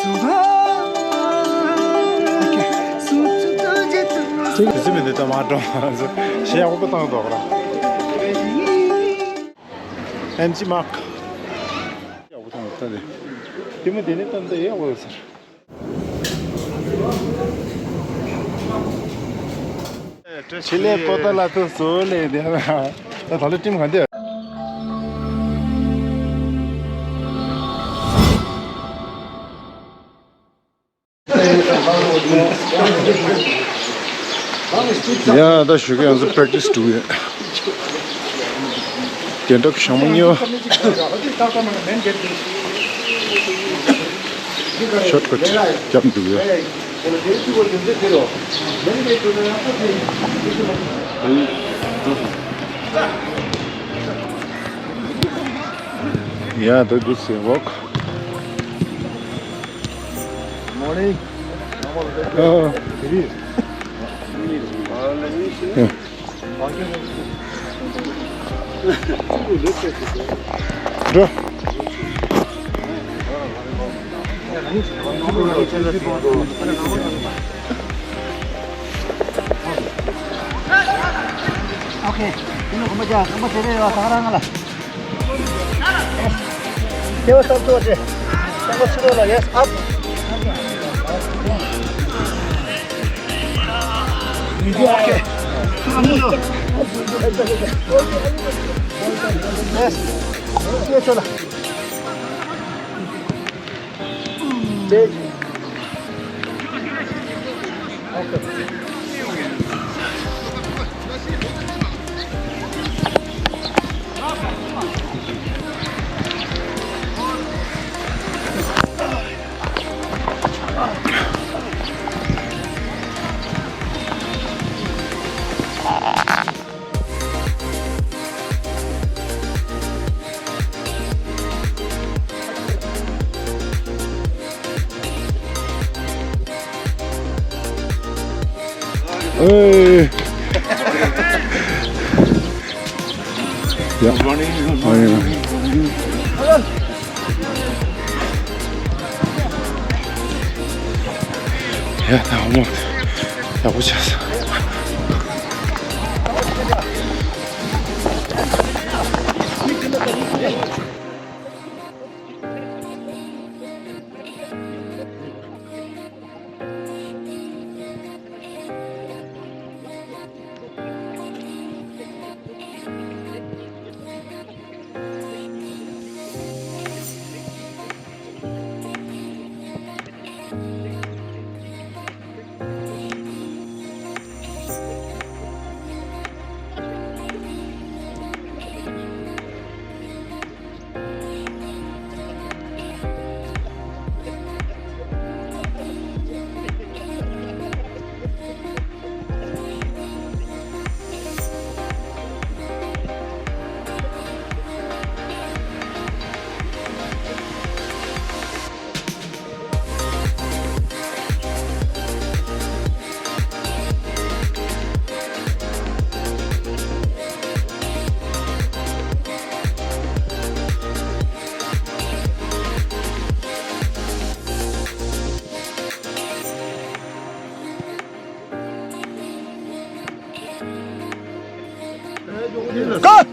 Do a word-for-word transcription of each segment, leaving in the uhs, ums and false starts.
དེ་ཚོ་མི་འདི་ལྟ་མ་འགྲོ། ཞེ་ཡག་པོ་བཏང་འདུག་ར། ཨེམ་ཆི་མག་ཡག་པོ་བཏང་འདུག་ད་དེ། དེ་མོ་དེ་ནས་བཏང་འདི་ཡག་པོ་ཡོད་ཟེར། ཆེད་ལས་པོ་ཏ་ལ་ཐུག་སོ་ལེ་དེ་ལ། ད་ད་ལོ་ཊིམ་ག་འདི། ཡ་ད་ཞུ་གི་ང་ཚོ་པེག་ཊི་སི་འགྲོ་གི་ཡོད། རྒན་བྲག་ཞང་མོ་གཉིས་པ། ཤོཊ་ཀཊ་རྒྱབ་འགྲོ་གི་ཡོད། ཡ་ད་གུཌ་སེ་ཝོག Morning. ཨ། འགྲོ། Okay. Yes. Yes, up, up. Okay. Yes. Yes, sir. ཨེ། ཡ། ཨ་ཡ། ཡ་ད་འོ་མ་ཡག་པོ་བྱས་སོང་། Go!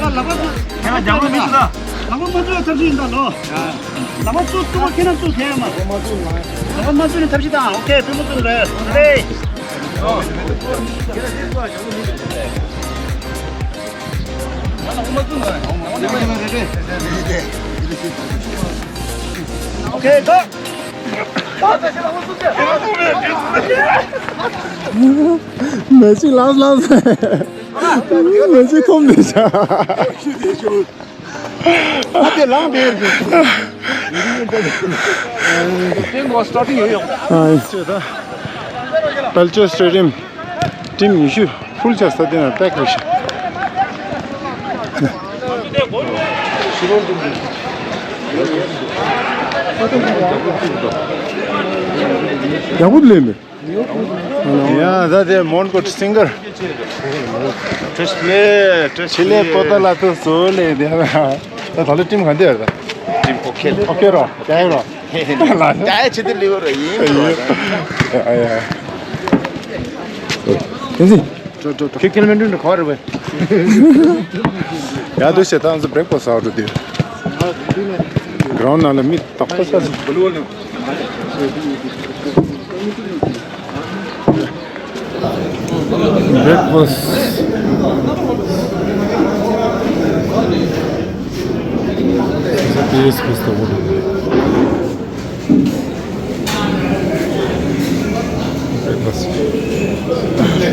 ལག་པ་མ་བཙུགས་ཐབས་ཤེས་ཡིན་ད་ལོ། ལག་པ་བཙུགས་བཙུགས་པ་ཁྱེད་རང་བཙུགས་ཐལ་མ། ལག་པ་མ་བཙུགས་ནས་ཐབས་ཤེས་དང་། ཨོ་ཁེ། བུ་མ་བཙུགས་རེད་རེད། ཨོ་ཁེ། ད། མེ་ཆི་ལངས་ལངས། མེ་ཆི་ཁོམ་མེ་ཆ། ཨ་དེ་ལངས་པའི་རེད། Thing was starting young. ཨ་ད་པལ་ཅོ་སི་ཊེ་ཌི་ཡམ་ཊིམ་ཉི་ཤུ་ཕུལ་ཆགས་ས་དེ་ན་པེག་རེད་ཤག་ཡག་པོ་ལེན་པས། ཡ་ད་དེ་མོན་གྷོ་སིང་གར། ཁྲེས་ལེ་ཁྲེས་ཆི་ལེ་པོ་ཏ་ལ་ཏོ་སོ་ལེ་དེ་ད་ད་ལོ་ཊིམ་ག་འདི་ཡོད་ད། ཊིམ་ཨོ་ཁེ་ཨོ་ཁེ་རོ་ཀྱ་ཡོད་རོ། ཀྱ་ཡ་ཆི་དེ་ལི་བོ་རོ་ཡིན་རོ། ཡ་ཡ། ཡིན་སྲིད། ཁྱེད་ཁྱེད་མི་འདྲ་འདྲ་ག་རེ་བས། ཡ་དུ་ཞེ་ཐང་སུ་བྲེག་ཕ་སི་ཊི་ཟ་འགྲོ་དུས། གྷ་རའུན་ཌི་ནང་ལ་མི་དག་པ་ས་སུ། བྲེག་ཕ་སི་ཊི།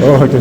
ཨོ་ཀེ།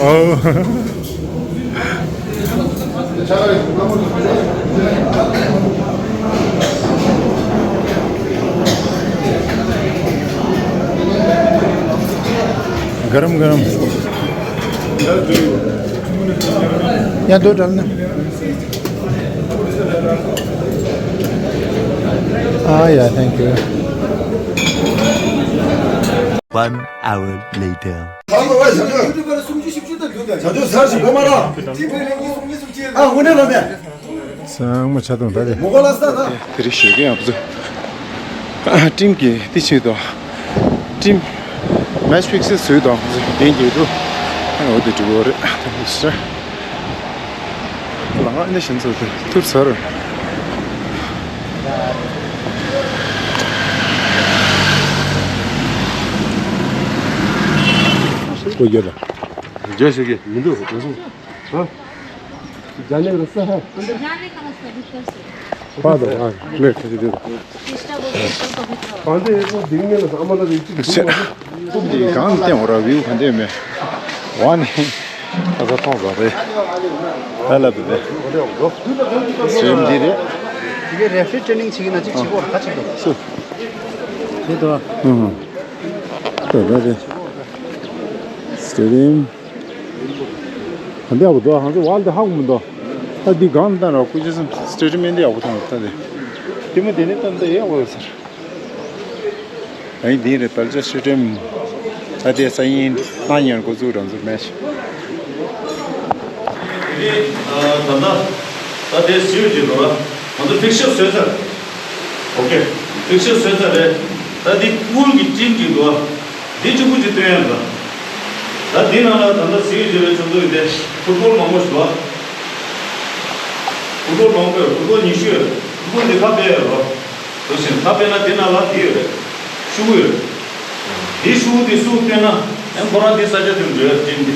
ཨོ། गरम गरम। यहाँ दो डालना। Ah, yeah, thank you. One hour later. ཚང་མ་ཆ་ཚང་ད་རེད། དེ་རིང་ཞོགས་ཀས་ང་ཚོ་ཊིམ་གྱི་དེ་བྱས་དང་། ཊིམ་མེཆ་ཕིག་སི་བཟོས་དང་། དེ་འདྲ་འདུག་འོ་དེ་འགྲིག་གི་རེད། ལ་ང་ནི་ཞིམ་ཚོ་དེ་ཐུར་ཚར། ཨོ་ཡོད་ལ། ཇོ་ཞིག་གི་མི་འདུག་ག་སོང་། ཧ། जाने का रास्ता है। जाने का रास्ता भीतर से। हाँ, तो, हाँ, प्लेट से दे दो। कृष्णा गोविंद पवित्र। हाँ, तो ये तो दिन में ना, सामान तो एक चीज। ཨེ། འདི་གང་བསྟན་འོ་ར་བིའུ་གང་བསྟན་མེད། ཝ་ནི། ཨ་ས་ཐོང་ཟ་རེད། ཨ་ལ་བི་རེད། སེམས་འདི་རེད། དེ་གའི་རེ་ཕི་རི་ཊེ་ནིང་བྱེད་ཀྱི་ན་གཅིག་བྱེད་དགོས་ཁ་ཆེ་དོ། སུ། བྱེད་དོ། ཨུ་ཧུ། ད་ད་རེད། སི་ཊེ་ཌི་ཡམ། ག་འདྲ་ཡག་པོ་འདུག་ཧང་སང་ཝལ་དེ་ཧ་གོ་མི་འདུག་ད་འདི་སྒང་ལ་བཏང་ར་སྐུ་མཁྱེན་སི་ཊེ་ཌི་ཡམ་འདི་ཡག་པོ་མཐོང་ད་དེ། དེ་མོ་དེ་ནས་བཏང་ད་ཡག་པོ་ཡོད་ས་རེད། ཨ་ནི་འདི་རེད་པལ་ཅོ་སི་ཊེ་ཌི་ཡམ། ད་དེ་ས་ཡིན་ན་ཡང་འགོ་འཛུགས་རང་འཛུགས་མེད་ཤག་དེ་ད་ལྟ་ད་དེ་ཟེར་གྱི་འདུག་ར། ང་ཚོ་ཕིག་ཤར་བཟོས་ཚར། ཨོ་ཀེ། ཕིག་ཤར་བཟོས་ཚར་རེད། ད་འདི་དབུལ་གྱི་ཊིམ་གྱི་འདུག་བ། འདི་གཅིག་པུ་གཅིག་སྟོན་ཡ་འདུག་ད་འདི་ནང་ལ་ད་ལྟ་གཟིགས་ཡོད་པའི་ཁྱོད་ཚོ་ཡོད་དེ་ཕུཊ་བོལ་མང་པོ་ཞིག་འདུག་བ། ཕུཊ་བོལ་མང་པོ་ཡོད། ཕུཊ་བོལ་ཉི་ཤུ་ཡོད། ཕུཊ་བོལ་འདི་ཁ་སྤེལ་ཡ་རོ། འདུག་ཟིན་ཁ་སྤེལ་ན་འདི་ནང་ལ་འདི་ཡོད་རེད། ཤུ་གུ་ཡོད། འདི་ཤུ་གུ་འདི་སུ་སྟོན་ན་ཨེ་ཁོ་རང་འདི་ས་ཆ་དེ་འགྲོ་ཡ་ཊིམ་འདི།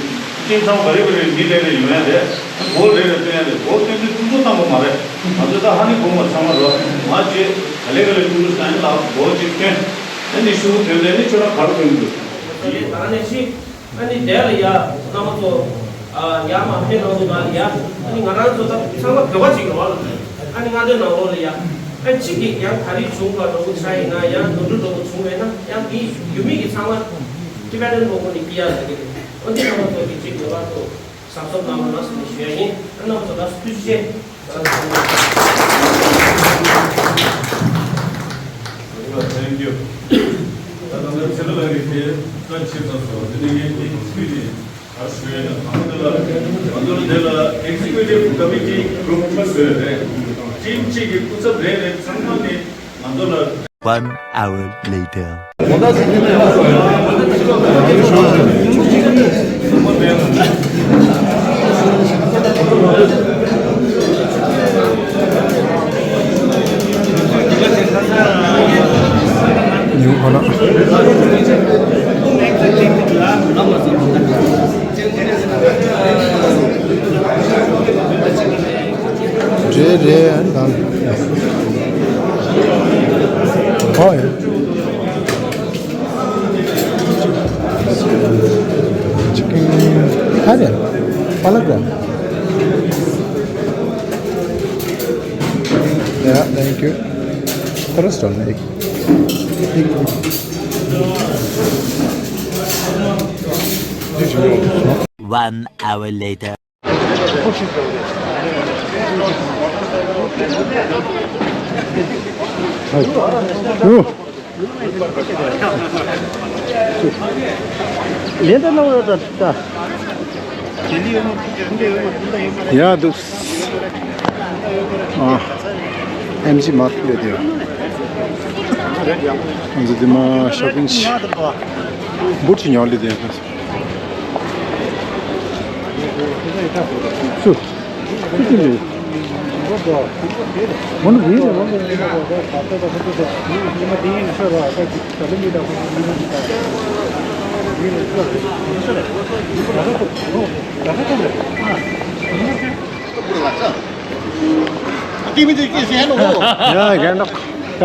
ཊིམ་ཚང་བ་རེ་བ་རེ་མི་རེ་རེ་ཡོང་ཡ་རེད། གོལ་རེ་རེ་སྟོན་ཡ་རེད། གོལ་སྟོན་དུས་ཁོང་ཚོ་བཏང་པ་མ་རེད། ང་ཚོ་ད་ཧ་ནི་གོང་མ་ཚང་མ་རོ། མ་བྱེད་ག་ལེ་ག་ལེ་ཀྲུང་ཀྲུང་ས་ཡིན་ལ་གོལ་ཅིག་སྟོན། ཨ་ནི་ཤུ་གུ་སྟོན་ལས་ནི་ཁྱོད་རང་ག་རེ་སྟོན་དགོས། ད་ནི་ཅི། ཨ་ནི་དེ་ལ་ཡ། རྣམ་པ་ཚོ། ཨ། ཡ་མ་ཕེབས་གནང་འདུག་ན་ཡ། ཨ་ནི་ང་རང་ཚོ་ད་ཚང་མ་བོད་པ་ཅིག་ཡིན་པ་ལ། ཨ་ནི་ང་ཚོའི་ནང་ལོགས་ལ་ཡ། ཨ་གཅིག་གིས་ཡང་ག་རེ་བྱུང་བ་འགྲོ་གི་ཆ་ཡིན་ན་ཡང་འགྲོ་འགྲོ་འགྲོ་གི་བྱུང་བས་ན་ཡང་མི་ཡུལ་མི་གི་ཚང་མ་ཊི་བེ་ཊན་ལོ་གོ་ནི་ཀི་ཡ་ཟེར་གི་རེད། ཨ་འདི་རྣམ་པ་ཚོ་གི་གཅིག་བོད་པ་ཚོ་གཟབ་གཟབ་གནང་རོགས་གནང་ཟེར་ནས་ཞུ་ཡ་ཡིན། ཨ་རྣམ་པ་ཚོ་ལ་ཐུགས་རྗེ་ཆེ། Thank you. ད་ལྟ་ང་ཚོ་ལ་རིགས་དེ་བཀའ་ཆེ་ཚ་སོ་འདི་ནས་ངས་འདི་ཚུལ་དེ། ང་ཚོ་འདི་ལ་executive committee group ཁྲི་བཟོས་རེད། team གཅིག་གི་སྐུ་ཚབ་རེད་རེད། ཚང་མ་ནི་ང་ཚོ་ལ། One hour later. རེད་རེད། ཨ་ནི་དང་། ཨོ་ཡ། chicken curry. Palak. Yeah, thank you. First one, egg. Egg. One hour later. ཡ་འདུག། ཨ། ཨེམ་ཇི་མར་ཀེཊ་ལ་དེ། ང་ཚོ་དེ་མ་ཤོ་པིང་ཅིག་བུ་ཅིག་ཉོ་ལེ་དེ། ཚུ། ཚུ་ཅི་ལེ། ཡ་རྒན་ལགས། ཡ།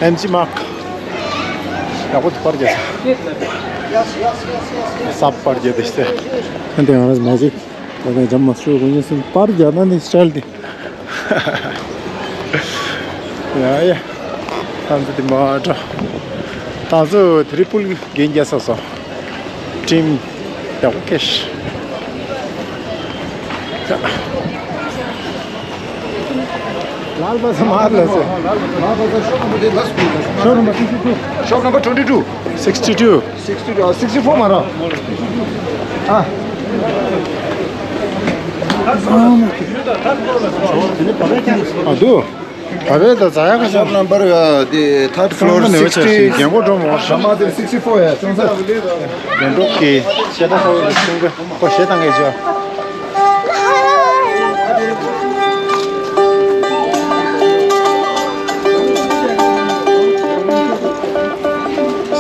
ཨེམ་ཇི་མར་ཀེཊ། ཡག་པོ་འདུག། པར་རྒྱག་ས། ས་པར་རྒྱག་དེ་ཤི་ཐལ། ཨ་འདི་ང་རང་མ་ཟིག། ད་ལྟ་འཇམ་མ་སུ་གོ་ཉན་སུན་པར་རྒྱག་ན་ནི་སི་ཊལ་དེ། ཡ་ཡ། ད་ཚོ་དེ་མ་འགྲོ། ད་ཚོ་ཏི་རི་པུལ་གན་རྒྱག་ས་སོ། ཊིམ་ཡག་པོ་ཀེ་ཤི། ལ་ལ་པ་ས་མ་ལ་སེ། ལ་ལ་པ་ས་ཤོག་ནམ་བར་དེ་ལ་སུ་ལ་སུ། ཤོག་ནམ་བར་sixty two. ཤོག་ནམ་བར་twenty two. Sixty two. Sixty two. Sixty four མ་ར། ཨ། ཨ་འདུག། ད་བས་ད་ཛ་ཡག་ག་ཤོག་ནམ་བར་དེ་third floor sixty། རྒན་གོག་འགྲོ་མོ་ཤ་མ་དེ་sixty four ཡ་ཅུང་ཟད། རྒན་གོག་གི་ཤེ་ད་ཧོ་ལ་ཤུང་གི་ཁོ་ཤེ་ད་ངེ་ཅོ།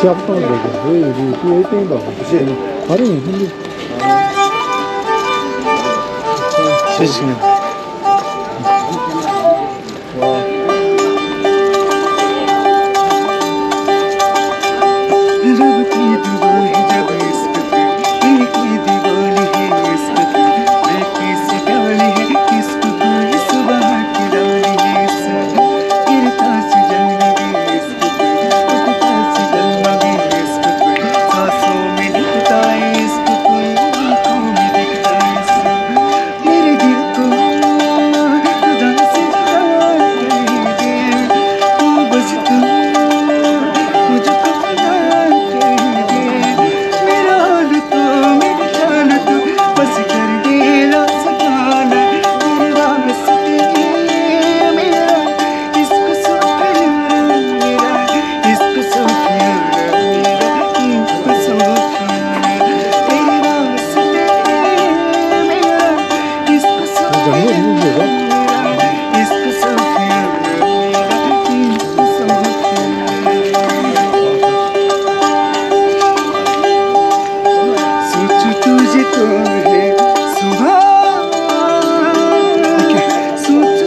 ཤག་ཏང་དེ་གི་ཧེ་ཡི་རི་ཏི་ཨེ་ཏེང་དང་ཤེ་ནི་ཨ་རི་ཡི་ཧིན་དི་ཤེ་ཤིང་།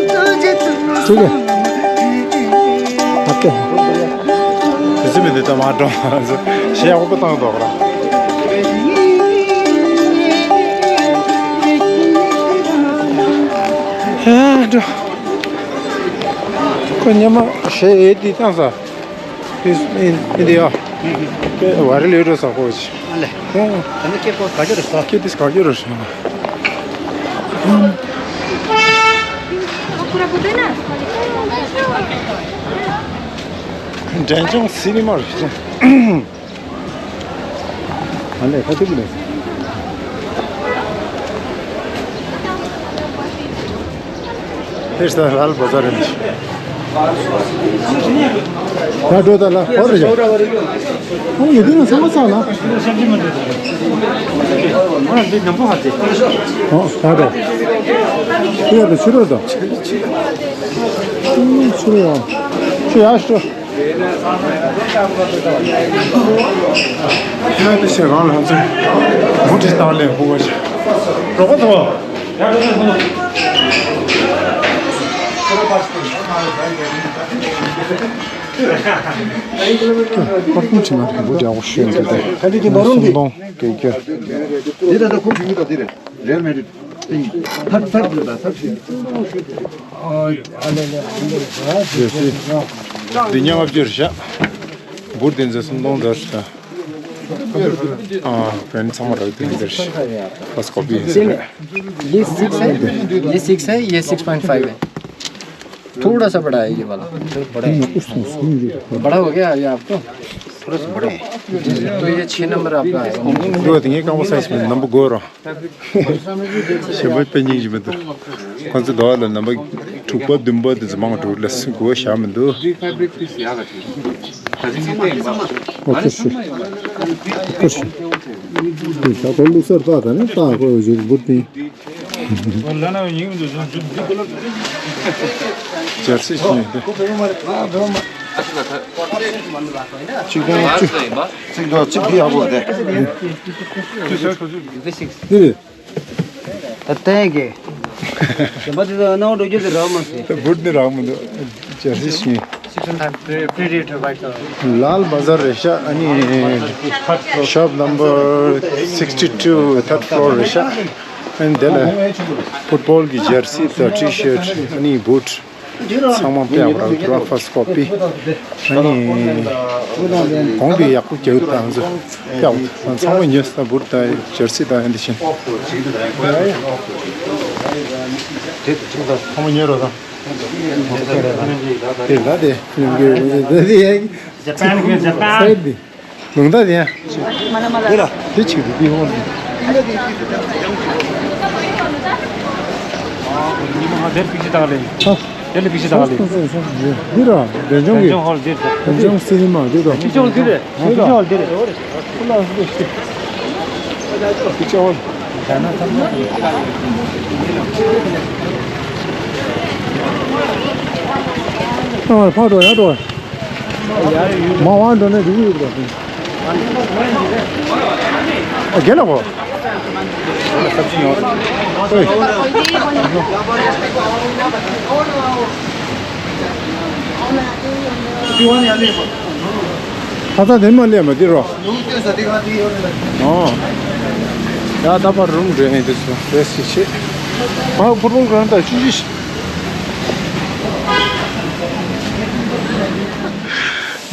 ཐུགས་རྗེ་ཆེ། ཨ་ཏེ། དེ་ཚོ་མི་འདི་ལྟ་མ་འགྲོ། ཞེ་ཡག་པོ་བཏང་འདུག་ར། ཧེ་འགྲོ། ཁོ་ཉི་མ་ཞེ་ཡེ་དེ་བཏང་ས། ཨིན་ཨིན་ཨིན་དི་ཡ། ཨེ་ཝ་རི་ལེ་རོ་ས་ཁོ་ཅི། ཨ་ལེ། ཨོ། ད་ནི་ཁྱེད་ཁོ་ག་རྒྱུ་རེད་ས། ཁྱེད་དེ་ག་རྒྱུ་རེད་ས། འབྲས་ལྗོངས་སི་ནི་མ་རེད། ལས་ཁ་ཐུག་ལས། ཧེ་ས་ལ་ལ་བ་ཟ་རེ་ནི། ད་འགྲོ་ད་ལ་ཧོ་རེ་ཞག་ཨོ་ཡོད་དུས་ན་ཚང་མ་ཚང་ལ། ཨོ་ད་འགྲོ། ཁྱོད་ཡར་འགྲོ་ཕྱི་རོལ་དུ། ཕྱི་རོལ་ཡང་། ཁྱོད་ཡར་ཤོག་ཁྱོད་དེ་ཕྱིར་རང་ལ་ཚོད་མུ་ཏིག་བཏང་ལས་ཕུ་བ་ཞིག་རོགས་པ་ཐོ། ཁོར་ཁུང་ཆེ་ན་འབུ་རྒྱག་པོ་ཤོད་འདུག་སྟེ། ཁ་ལི་གི་ནོ་རུང་གི། སུམ་སྟོང་བརྒྱད་བརྒྱ། འདི་ད་ལྟ་ཁོང་གི་ཡུལ་དང་འདི་རེད། རེལ་མེ་ཌི་རིད། ཐག་ཐག་རེད་ད་ཐག་ཞིག་འདི་ཉག་ལྔ་བཅུ་རེད་ཤག་འབུར་དེ་ཚོ་སུམ་སྟོང་ཟེར་ཤག་ཨ་བན་ཚང་མ་རག་དེ་ཚོ་ཟེར་ཤག་ཕ་སི་ཀོ་པི་ཡིན་ཟེར། ये सिक्स है, ये सिक्स है, ये six point five है। थोड़ा सा बड़ा है ये वाला। बड़ा हो गया ये आपको? थोड़ा सा बड़ा है। तो ये छः नंबर आपका है। འདི་བ་དེ་ངའི་རྐང་པ་སའི་ཛི་མིན་ནམ་པ་དགུ་ར། གཞན་པ་དཔེ་སྙིང་རྗེ་མི་འདུག་ཁོ་ཚོ་ཟླ་བ་ལ་ནམ་པ་དྲུག་པ་བདུན་པ་དེ་ཚོ་མང་དྲུག་ལ་དགུ་བ་བཞག་མི་འདུག་ཨོ་ཁེ་ཤི། ཁོ་ཤི། དེ་ད་ཁོ་ལུག་གསར་བཏགས་ད་ནི་བཏགས་ཁོ་བཞུགས་འབུར་ཏིང་། ཇར་སི་ཞིག་ཡོད་དེ། གཅིག་སྟོང་བཅུ། གཅིག་སྟོང་གཅིག་འདི་ཡག་པོ་རེད། འདི་རེད། ད་ལྟའི་གི། གཞན་པ་དེ་ཚོ་སྣང་བ་འགྲོ་རྒྱུ་དེ་རག་མ་སོང་། ད་འབུར་ནི་རག་མི་འདུག་ཇར་སི་ཞིག་ཡིན། ལ་ལ་བ་ཛར་རེད་ཤག་ཨ་ནི་ཤོབ་ནམ་བར་སིག་སི་ཊུ་ཐར་ཌི་ཕི་ལོར་རེད་ཤག་ཨ་ནི་དེ་ལ་ཕུཊ་བོལ་གྱི་ཇར་སི་དང་ཊི་ཤར་ཊི་ཨ་ནི་བུཊ། ཚང་མ་དཔེ་ཡག་པོ་རག་འདུག་ཕ་སི་ཀོ་པི། ཨ་ནི། གོང་གི་ཡག་པོ་རྒྱག་དང་ཚོ། དཔེ་ཡག་པོ་འདུག་ཚང་མ་ཉོས་ས་འབུར་དང་ཇར་སི་དང་ཨ་འདི་བཞིན། ཚང་མ་ཉོས་རོགས་དང་། དེ་ལ་དེ་ཉོ་གི་ཡོད་དེ་དེ་ཡག་གི། ཇ་པན་གི་ཇ་པན། སའི་ཌི་འདི། ལུང་ད་དེ་ཡང་། འདི་ལ། དེ་ཆིག་འདི་འདི་ཧོར་འདི། ཉི་མ་ང་དེར་པིག་ཅི་བཏང་ལེ། ཨ། དེ་ལ་པིག་ཅི་བཏང་ལེ། འདི་ར་བདེ་མཆོག་གི། བདེ་མཆོག་ཧོལ་འདིར་ད། བདེ་མཆོག་སི་ནི་མ་འདི་དང་། པིག་ཅི་ཧོལ་འདི་རེད། པིག་ཅི་ཧོལ་འདི་རེད། པིག་ཅི་ཧོལ། ཨ་ཕར་འགྲོ་ཡར་འགྲོ། མ་དབང་འགྲོ་ནས་འགྲིག་གི་ཡོད་པ། ཨ་རྒན་ལགས་གོ། ཨེ། ཁ་ཚ་དེ་མ་ལས་མ་དེ་རོ། ཨོ། ཡ་ད་པར་རུམ་འདྲ་ཡིན་དུས་སུ་རེ་སི་བྱེད། ཕར་ཕུཊ་བོལ་གྲོང་རྡལ་ཆུ་བཞི།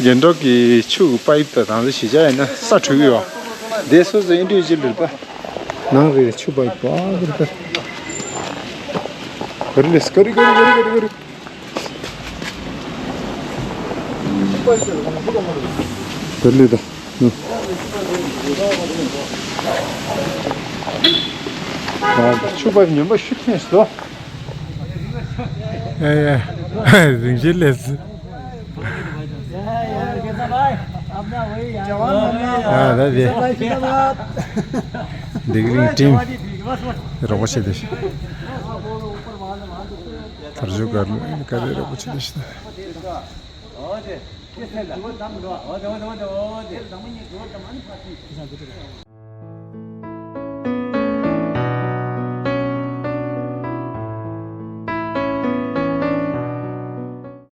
རྒྱན་འབྲོག་གི་ཆུ་གི་པའིབ་དང་དང་ཚོ་གཞིས་ཆགས་ཡིན་ན་ས་འཁྲུག་ཡོད། དེ་སོ་སོ་ཨིན་ཌི་ཝི་ཇུ་ཨལ་རེད་པ། ནང་རེ་ཆུ་པའིབ་པ་རེད་པ། ག་རེ་ལས་ག་རེ་ག་རེ་ག་རེ་ག་རེ། ག་རེ་ལས་ད། ཨ་ཆུ་པའིབ་ཉོན་པ་ཤུ་ཐེངས་སོ། ཨེ་ཡ། རིང་ཆེན་ལས། ཨ་ད་དེ། འདི་གི་རིང་ཊིམ་རོགས་པ་བྱེད་དེ། ཐར་ཇུ་གར་ག་རེ་རོགས་པ་བྱེད་དེ་ཤི་ད།